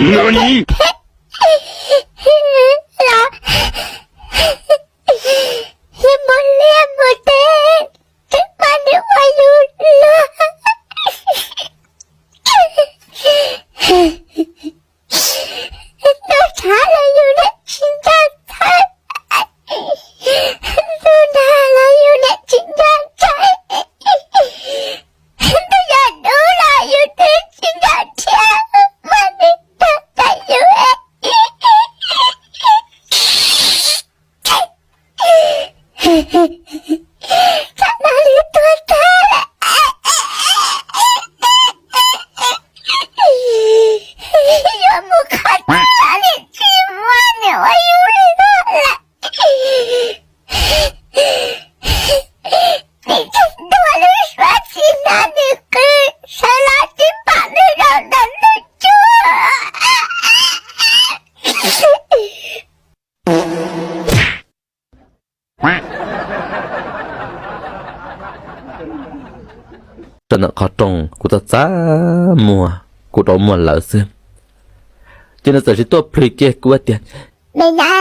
Los, yus mus liaj mus teb, tseem muaj neeg ua yus luag. Ntuj tshav los yus niam tsis nco txhawj, ntuj nag los yus niam tsis nco ntshai, ntuj yog dub los yus niam tsis nco thiab, muaj neeg tag tag yus. Tsam no li tuag tag lawm. Yuav mus qhov twg los niam tsis muaj neeg ua yus li lawm. Nim tsis tuag lub suab tsis hnov nws qw, sawv los tsis pom nws zaum ntawm nws tsuag. Rau ntawm qhov rooj kuv txaj txaj muag, kuv rau muag lawv xwb. Ces nws txawm sis tuaj plhws kiag kuv tias, me nyab,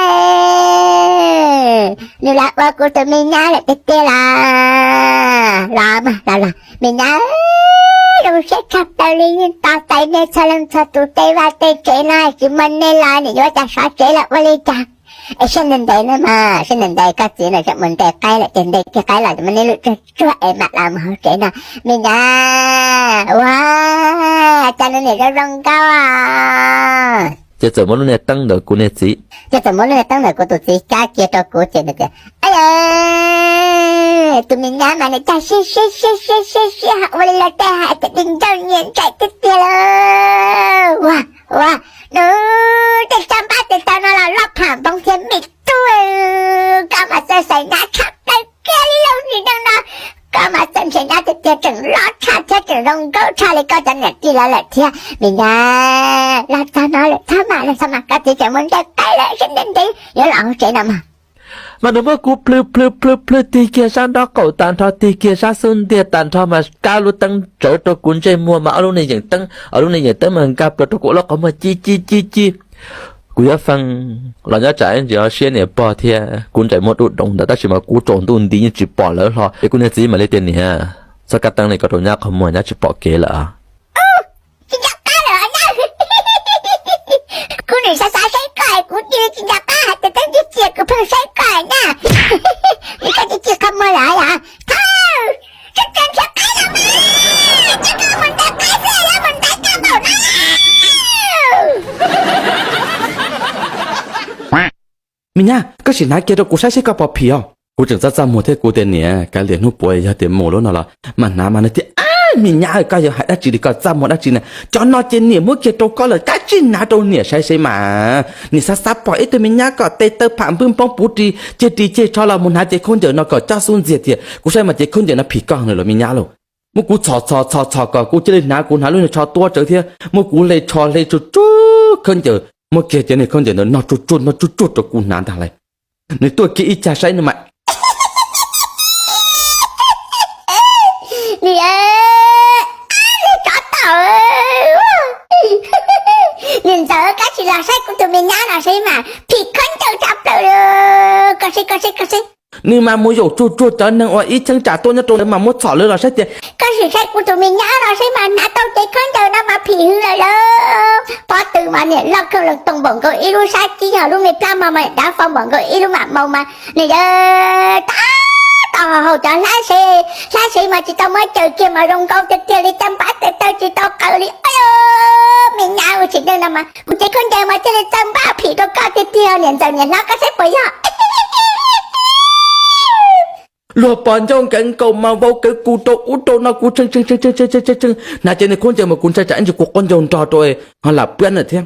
nws los ua kuv tus me nyab lawm tiag tiag los? Los, los, los me nyab, zoo siab tshaj plaws li, yeej tos tais nej txhua leej txhua tus tej vaj tej tsev no, tsis muaj nej los nim yuav cas sov tsev los ua li cas? Es siab ntev ntev na mas, siab ntev ntev, koj txiv no tseem mus ntes qaib lawm ces ntes kiag qaib los muab nej lwm tsuag tsuag es mam los mus hauv tsev no. Me nyab, ua cas nws niam zoo zoo nkauj. Ces txawm muab lub niag teeb ntawm kuv niag txiv, ces txawm muab lub niag teeb ntawm kuv tus txiv cab kiag rau kuv ces nws tias, tus me nyab mas nws cog siab siab siab siab siab siab ho ua li los tej hais tias di ncauj nyiam ntsais tiag tiag lauj. Ua, ua, nws tej tsab npab tes taw no los loj pham npoo thiab me tub, koj mas txawj xaiv nyab tshaj plaws kiag li lauj, tsis neej no koj mas txawj nrhiav nyab tiag tiag, tseem loj tshaj thiab tseem zoo nkauj tshaj li koj cov niam tij lawv lawm thiab. Me nyab, los txog no lawm, txhob mam, txhob mam, koj txiv tseem mus ntes qaib lawm, siab ntev ntev, yuav los hauv tsev no mas. Mas nws muab kuv plhws plhws plhws plhws tig kiag sab nraub qaum tag nrho, tig kiag sab xub ntiag tag nrho mas kab lub teeb tsawv rau kuv ntsej muag mas ob lub niag yeem teeb, ob lub niag yeem teeb mas nkag plaws rau kuv lub qhov muag ci ci ci ci. Kuv yuav feej los nyob tsam ntsis ho siab niam pog thiab kuv ntsais muag dub doos ntawd tab sis mas kuv tsaus ntuj nti yeej tsis pom lawv hlo ces kuv niag txiv mam li tias niam, txhob kab teeb li ko rau nyab qhov muag, nyab tsis pom kev lawm. Tsis nco qab lawm nyab. Kuv nim xav xav saib koj es kuv cia li tsis nco qab hais tias teeb cia cia kuv pheej saib koj nyab. Koj cia cia qhov muag lawm yom. Thawj, tseem nrhiav qaib los mas, coj koj mus ntes qaib xwb yuav mus ntes koj npaum no. Me nyab, koj sim hnav kiag rau kuv saib seb koj puas phim os. Kuv tseem txaj txaj muag thiab kuv tias niam, kav liam hnub puav yog tias mus lub no los mas hnav mas nws tias, ab me nyab, koj yuav hais dab tsi li, koj txaj muag dab tsi na? Cov no ces niam muab kiag rau koj lawm, kav tsij hnav rau niam saib seb mas. Niam xav xav pom ib tug me nyab kom tes taw pham npwj npoob puv ris ceg ris ceg tsho los mus hnav cev khaub ncaws no kom coj xub ntxiag tiag. Kuv saib mas cev khaub ncaws no phim koj heev lawm los me nyab lauj. Muab kuv txhos txhos txhos txhos kom kuv cia li hnav, kuv hnav lub niag tsho tuab tsawv thiab muab kuv hle tsho hle tsuj tsuj khaub ncaws, muab kiag cov niag khaub ncaws ntawd no tsuj tsuj no tsuj tsuj rau kuv hnav ntag lauj. Nws tuaj kiag ib cag saib no mas Niam, tsov tom, niam ntxawm, koj tsis los saib kuv tus me nyab no saib mas phim khaub ncaws tshaj plaws. Koj saib, koj saib, koj saib. Nws mas mus yaum tsuag tsuag cov neeg uas ib cheeb tsam tuaj nyob rau ntawd mas muab txhom lawv los saib tias, koj sim saib kuv tus me nyab no saib mas hnav tau cev khaub ncaws no mas phim hwv lawm lauj. Pob tw mas niam loj kawg los toog npaum nkaus ib lub sab cib, ho lub me plab mog mas dav fo npaum nkaus ib lub mam maus mas nws yawg tab tom haus cov hlab sev, hlab sev mas tsis tau muab caws kiag mas zoo nkauj tiag tiag li, caj npab tes taw tsis tau qaws li. Ua me nyab ua tsis neej no mas kuv cev khaub ncaws mas thiaj li txawj npaj phim rau koj tiag tiag, niam ntxawm niam hlob koj saib puas yog. Luag pom ncauj nkawd nkaus mas vau kawg kuv rau ub rau no, kuv tshee tshee tshee tshee tshee tshee, hnav cev niag khaub ncaws mas kuv ntshai tsam ib ntsis kuv qaub ncaug nrog rau ho lam pab na thiab.